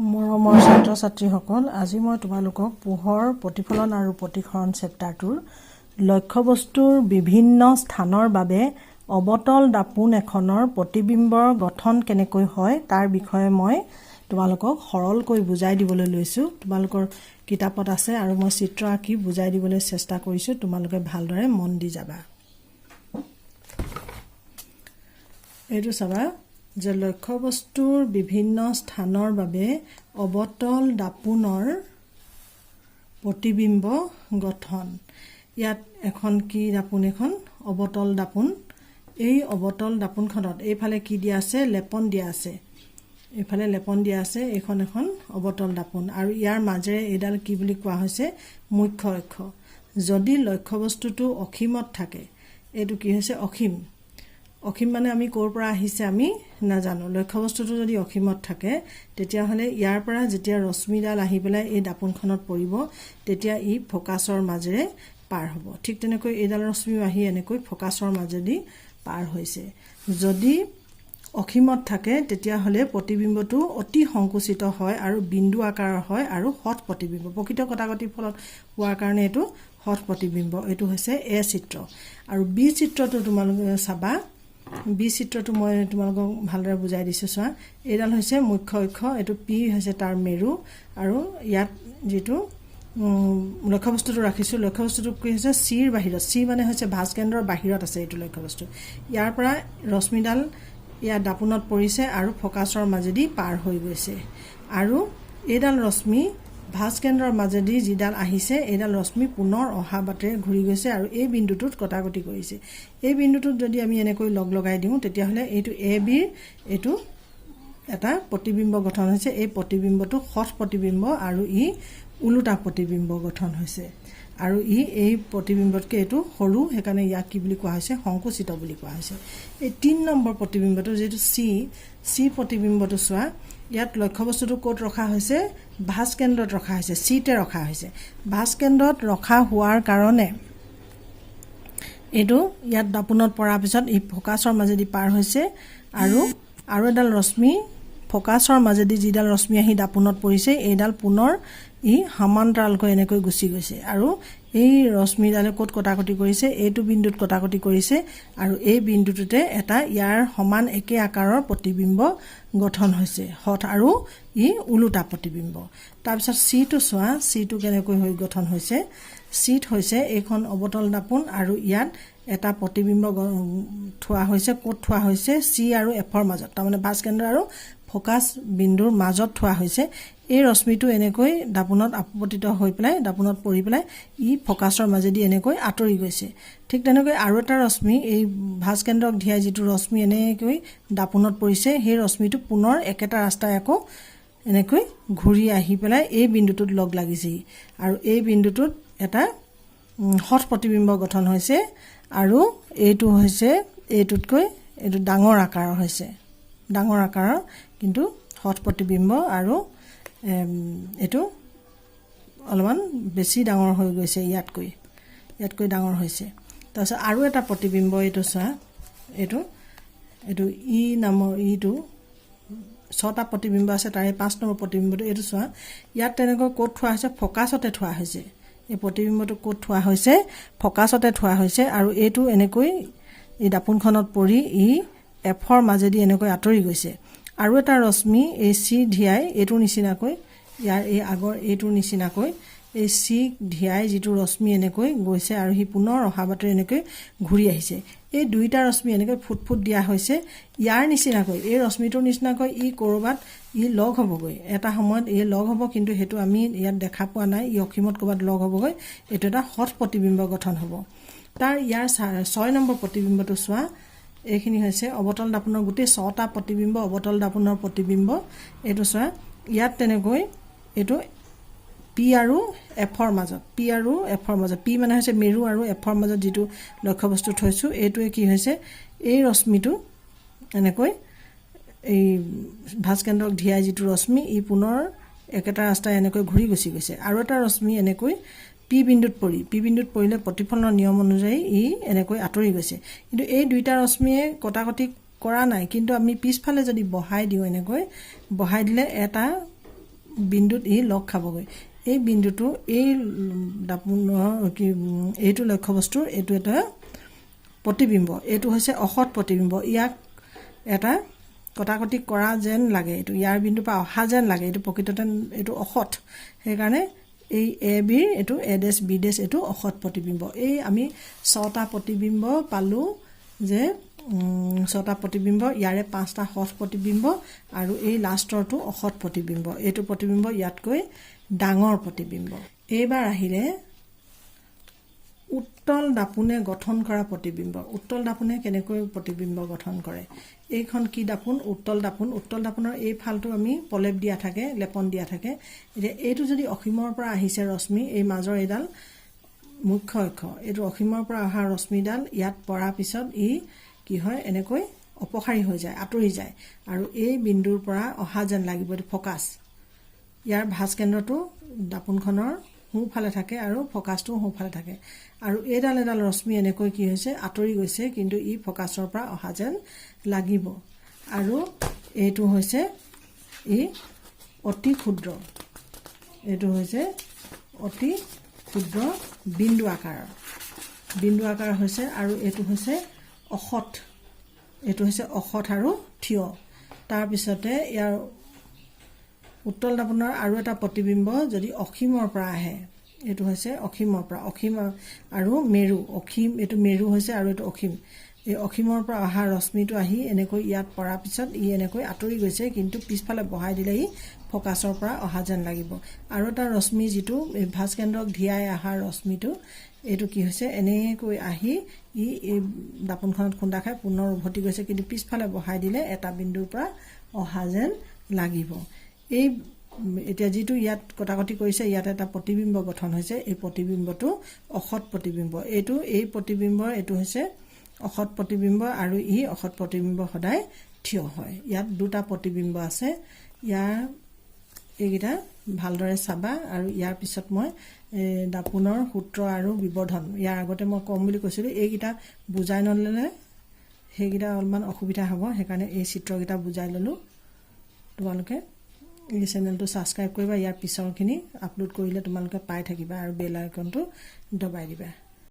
মৰমৰ ছাত্ৰ ছাত্ৰীসকল, আজি মই তোমালোকক পোহৰ প্ৰতিফলন আৰু প্ৰতিসৰণ চেপ্টাৰটোৰ লক্ষ্যবস্তুৰ বিভিন্ন স্থানৰ বাবে অৱতল দাপোন এখনৰ প্ৰতিবিম্বৰ গঠন কেনেকৈ হয়, তাৰ বিষয়ে মই তোমালোকক সৰলকৈ বুজাই দিবলৈ লৈছোঁ। তোমালোকৰ কিতাপত আছে আৰু মই চিত্ৰ আঁকি বুজাই দিবলৈ চেষ্টা কৰিছোঁ। তোমালোকে ভালদৰে মন দি যাবা। এইটো চাবা যে লক্ষ্যবস্তুৰ বিভিন্ন স্থানৰ বাবে অৱতল দাপোনৰ প্ৰতিবিম্ব গঠন। ইয়াত এখন কি দাপোন? এখন অৱতল দাপোন। এই অৱতল দাপোনখনত এইফালে কি দিয়া আছে? লেপন দিয়া আছে। এইফালে লেপন দিয়া আছে। এইখন এখন অৱতল দাপোন আৰু ইয়াৰ মাজেৰে এইডাল কি বুলি কোৱা হৈছে? মুখ্য অক্ষ। যদি লক্ষ্যবস্তুটো অসীমত থাকে, এইটো কি হৈছে? অসীম। অসীম মানে আমি ক'ৰ পৰা আহিছে আমি নাজানো। লক্ষ্যবস্তুটো যদি অসীমত থাকে, তেতিয়াহ'লে ইয়াৰ পৰা যেতিয়া ৰশ্মিডাল আহি পেলাই এই দাপোনখনত পৰিব, তেতিয়া ই ফ'কাছৰ মাজেৰে পাৰ হ'ব। ঠিক তেনেকৈ এইডাল ৰশ্মিও আহি এনেকৈ ফ'কাছৰ মাজেদি পাৰ হৈছে। যদি অসীমত থাকে, তেতিয়াহ'লে প্ৰতিবিম্বটো অতি সংকুচিত হয় আৰু বিন্দু আকাৰৰ হয় আৰু সৎ প্ৰতিবিম্ব। প্ৰকৃত কটাকটিৰ ফলত হোৱাৰ কাৰণে এইটো সৎ প্ৰতিবিম্ব। এইটো হৈছে এ চিত্ৰ। আৰু বি চিত্ৰটো তোমালোকে চাবা। বি চিত্ৰটো মই তোমালোকক ভালদৰে বুজাই দিছোঁ, চোৱা। এইডাল হৈছে মুখ্য অক্ষ, এইটো পি হৈছে তাৰ মেৰু আৰু ইয়াত যিটো লক্ষ্যবস্তুটো ৰাখিছোঁ, লক্ষ্যবস্তুটো কি হৈছে? চিৰ বাহিৰত। চি মানে হৈছে ভাঁজকেন্দ্ৰৰ বাহিৰত আছে এইটো লক্ষ্যবস্তু। ইয়াৰ পৰা ৰশ্মিডাল ইয়াত দাপোনত পৰিছে আৰু ফ'কাছৰ মাজেদি পাৰ হৈ গৈছে। আৰু এইডাল ৰশ্মি ভাঁজকেন্দ্ৰৰ মাজেদি যিডাল আহিছে, এইডাল ৰশ্মি পুনৰ অহা বাটেৰে ঘূৰি গৈছে আৰু এই বিন্দুটোত কটাকটি কৰিছে। এই বিন্দুটোত যদি আমি এনেকৈ লগ লগাই দিওঁ, তেতিয়াহ'লে এইটো এ বিৰ এইটো এটা প্ৰতিবিম্ব গঠন হৈছে। এই প্ৰতিবিম্বটো সৎ প্ৰতিবিম্ব আৰু ই ওলোটা প্ৰতিবিম্ব গঠন হৈছে আৰু ই এই প্ৰতিবিম্বতকৈ এইটো সৰু, সেইকাৰণে ইয়াক কি বুলি কোৱা হৈছে? সংকুচিত বুলি কোৱা হৈছে। এই 3 নম্বৰ প্ৰতিবিম্বটো যিটো চি, চি প্ৰতিবিম্বটো চোৱা। ইয়াত লক্ষ্যবস্তুটো ক'ত ৰখা হৈছে? ভাঁজ কেন্দ্ৰত ৰখা হৈছে, চিতে ৰখা হৈছে। ভাঁজ কেন্দ্ৰত ৰখা হোৱাৰ কাৰণে এইটো ইয়াত দাপোনত পৰাৰ পিছত ই ফ'কাছৰ মাজেদি পাৰ হৈছে আৰু আৰু এডাল ৰশ্মি ফ'কাছৰ মাজেদি যিডাল ৰশ্মি আহি দাপোনত পৰিছে, এইডাল পুনৰ ই সমান্তৰালকৈ এনেকৈ গুচি গৈছে। আৰু এই ৰশ্মিডালে ক'ত কটাকটি কৰিছে? এইটো বিন্দুত কটাকটি কৰিছে আৰু এই বিন্দুটোতে এটা ইয়াৰ সমান একে আকাৰৰ প্ৰতিবিম্ব গঠন হৈছে, সৎ আৰু ই ওলোটা প্ৰতিবিম্ব। তাৰপিছত চিটো চোৱা, চিটো কেনেকৈ হৈ গঠন হৈছে। চিত হৈছে এইখন অৱতল দাপোন আৰু ইয়াত এটা প্ৰতিবিম্ব থোৱা হৈছে। ক'ত থোৱা হৈছে? চি আৰু এফৰ মাজত, তাৰমানে ভাঁজ কেন্দ্ৰ আৰু ফ'কাছ বিন্দুৰ মাজত থোৱা হৈছে। এই ৰশ্মিটো এনেকৈ দাপোনত আপতিত হৈ পেলাই, দাপোনত পৰি পেলাই ই ফ'কাছৰ মাজেদি এনেকৈ আঁতৰি গৈছে। ঠিক তেনেকৈ আৰু এটা ৰশ্মি, এই ভাঁজ কেন্দ্ৰক ধিয়াই যিটো ৰশ্মি এনেকৈ দাপোনত পৰিছে, সেই ৰশ্মিটো পুনৰ একেটা ৰাস্তাই আকৌ এনেকৈ ঘূৰি আহি পেলাই এই বিন্দুটোত লগ লাগিছেহি আৰু এই বিন্দুটোত এটা সৎ প্ৰতিবিম্ব গঠন হৈছে আৰু এইটো হৈছে এইটোতকৈ এইটো ডাঙৰ আকাৰৰ হৈছে, ডাঙৰ আকাৰৰ কিন্তু সৎ প্ৰতিবিম্ব আৰু এইটো অলপমান বেছি ডাঙৰ হৈ গৈছে, ইয়াতকৈ ডাঙৰ হৈছে। তাৰপিছত আৰু এটা প্ৰতিবিম্ব এইটো চোৱা। এইটো ই নামৰ ইটো, ছটা প্ৰতিবিম্ব আছে, তাৰে 5 নম্বৰ প্ৰতিবিম্বটো এইটো চোৱা। ইয়াত তেনেকৈ ক'ত থোৱা হৈছে? ফ'কাছতে থোৱা হৈছে। এই প্ৰতিবিম্বটো ক'ত থোৱা হৈছে? ফ'কাছতে থোৱা হৈছে আৰু এইটো এনেকৈ এই দাপোনখনত পৰি ই এফৰ মাজেদি এনেকৈ আঁতৰি গৈছে। আৰু এটা ৰশ্মি এই চি ধিয়াই এইটোৰ নিচিনাকৈ, ইয়াৰ এই আগৰ এইটোৰ নিচিনাকৈ এই চিক ধিয়াই যিটো ৰশ্মি এনেকৈ গৈছে আৰু সি পুনৰ অহা বাটেৰে এনেকৈ ঘূৰি আহিছে। এই দুইটা ৰশ্মি এনেকৈ ফুট ফুট দিয়া হৈছে। ইয়াৰ নিচিনাকৈ, এই ৰশ্মিটোৰ নিচিনাকৈ ই ক'ৰবাত ই লগ হ'বগৈ। এটা সময়ত ই লগ হ'ব, কিন্তু সেইটো আমি ইয়াত দেখা পোৱা নাই। ই অসীমত ক'ৰবাত লগ হ'বগৈ। এইটো এটা সৎ প্ৰতিবিম্ব গঠন হ'ব। তাৰ ইয়াৰ 6 নম্বৰ প্ৰতিবিম্বটো চোৱা। এইখিনি হৈছে অৱতল দাপোনৰ গোটেই ছটা প্ৰতিবিম্ব, অৱতল দাপোনৰ প্ৰতিবিম্ব। এইটো চোৱা, ইয়াত তেনেকৈ এইটো পি আৰু এফৰ মাজত, পি আৰু এফৰ মাজত, পি মানে হৈছে মেৰু আৰু এফৰ মাজত যিটো লক্ষ্যবস্তু থৈছোঁ, এইটোৱে কি হৈছে? এই ৰশ্মিটো এনেকৈ এই ভাঁজকেন্দ্ৰক ধিয়াই যিটো ৰশ্মি, ই পুনৰ একেটা ৰাস্তাই এনেকৈ ঘূৰি গুচি গৈছে। আৰু এটা ৰশ্মি এনেকৈ পি বিন্দুত পৰি, পি বিন্দুত পৰিলে প্ৰতিফলনৰ নিয়ম অনুযায়ী ই এনেকৈ আঁতৰি গৈছে। কিন্তু এই দুইটা ৰশ্মিয়ে কটাকটি কৰা নাই। কিন্তু আমি পিছফালে যদি বহাই দিওঁ, এনেকৈ বহাই দিলে এটা বিন্দুত ই লগ খাবগৈ। এই বিন্দুটো এই দাপোনৰ কি, এইটো লক্ষ্যবস্তুৰ এইটো এটা প্ৰতিবিম্ব। এইটো হৈছে অসৎ প্ৰতিবিম্ব। ইয়াক এটা কটাকটি কৰা যেন লাগে, এইটো ইয়াৰ বিন্দুৰ পৰা অহা যেন লাগে, এইটো প্ৰকৃততে এইটো অসৎ। সেইকাৰণে এই এ বিৰ এইটো এ ডেছ বি ডেছ, এইটো অসৎ প্ৰতিবিম্ব। এই আমি ছটা প্ৰতিবিম্ব পালোঁ যে ছটা প্ৰতিবিম্ব, ইয়াৰে পাঁচটা সৎ প্ৰতিবিম্ব আৰু এই লাষ্টৰটো অসৎ প্ৰতিবিম্ব। এইটো প্ৰতিবিম্ব ইয়াতকৈ ডাঙৰ প্ৰতিবিম্ব। এইবাৰ আহিলে উত্তল দাপোনে গঠন কৰা প্ৰতিবিম্ব। উত্তল দাপোনে কেনেকৈ প্ৰতিবিম্ব গঠন কৰে? এইখন কি দাপোন? উত্তল দাপোন। উত্তল দাপোনৰ এই ফালটো আমি প্ৰলেপ দিয়া থাকে, লেপন দিয়া থাকে। এতিয়া এইটো যদি অসীমৰ পৰা আহিছে ৰশ্মি, এই মাজৰ এইডাল মুখ্য অক্ষ, এইটো অসীমৰ পৰা অহা ৰশ্মিডাল ইয়াত পৰাৰ পিছত ই কি হয়? এনেকৈ অপসাৰী হৈ যায়, আঁতৰি যায় আৰু এই বিন্দুৰ পৰা অহা যেন লাগিব। এইটো ফকাছ। ইয়াৰ ভাঁজ কেন্দ্ৰটো দাপোনখনৰ সোঁফালে থাকে আৰু ফকাছটো সোঁফালে থাকে আৰু এইডাল এডাল ৰশ্মি এনেকৈ কি হৈছে? আঁতৰি গৈছে, কিন্তু ই ফকাছৰ পৰা অহা যেন লাগিব। আৰু এইটো হৈছে ই অতি ক্ষুদ্ৰ, এইটো হৈছে অতি ক্ষুদ্ৰ বিন্দু আকাৰৰ, বিন্দু আকাৰ হৈছে আৰু এইটো হৈছে অসৎ, এইটো হৈছে অসৎ আৰু থিয়। তাৰপিছতে ইয়াৰ উত্তল দাপোনৰ আৰু এটা প্ৰতিবিম্ব যদি অসীমৰ পৰা আহে, এইটো হৈছে অসীমৰ পৰা, অসীম আৰু মেৰু, অসীম, এইটো মেৰু হৈছে আৰু এইটো অসীম। এই অসীমৰ পৰা অহা ৰশ্মিটো আহি এনেকৈ ইয়াত পৰাৰ পিছত ই এনেকৈ আঁতৰি গৈছে, কিন্তু পিছফালে বহাই দিলে ই ফকাছৰ পৰা অহা যেন লাগিব। আৰু এটা ৰশ্মি যিটো এই ভাঁজ কেন্দ্ৰক ধিয়াই অহা ৰশ্মিটো, এইটো কি হৈছে? এনেকৈ আহি ই এই দাপোনখনত খুন্দা খাই পুনৰ উভতি গৈছে, কিন্তু পিছফালে বহাই দিলে এটা বিন্দুৰ পৰা অহা যেন লাগিব। এই এতিয়া যিটো ইয়াত কটাকটি কৰিছে, ইয়াত এটা প্ৰতিবিম্ব গঠন হৈছে। এই প্ৰতিবিম্বটো অসৎ প্ৰতিবিম্ব। এইটো এই প্ৰতিবিম্বৰ এইটো হৈছে অসৎ প্ৰতিবিম্ব আৰু ই অসৎ প্ৰতিবিম্ব সদায় থিয় হয়। ইয়াত দুটা প্ৰতিবিম্ব আছে। ইয়াৰ এইকেইটা ভালদৰে চাবা আৰু ইয়াৰ পিছত মই দাপোনৰ সূত্ৰ আৰু বিবৰ্ধন, ইয়াৰ আগতে মই ক'ম বুলি কৈছিলোঁ। এইকেইটা বুজাই নল'লে সেইকেইটা অলপমান অসুবিধা হ'ব, সেইকাৰণে এই চিত্ৰকেইটা বুজাই ল'লোঁ। তোমালোকে এই চেনেলটো ছাবস্ক্ৰাইব কৰিবা। ইয়াৰ পিছৰখিনি আপলোড কৰিলে তোমালোকে পাই থাকিবা আৰু বেল আইকনটো দবাই দিবা।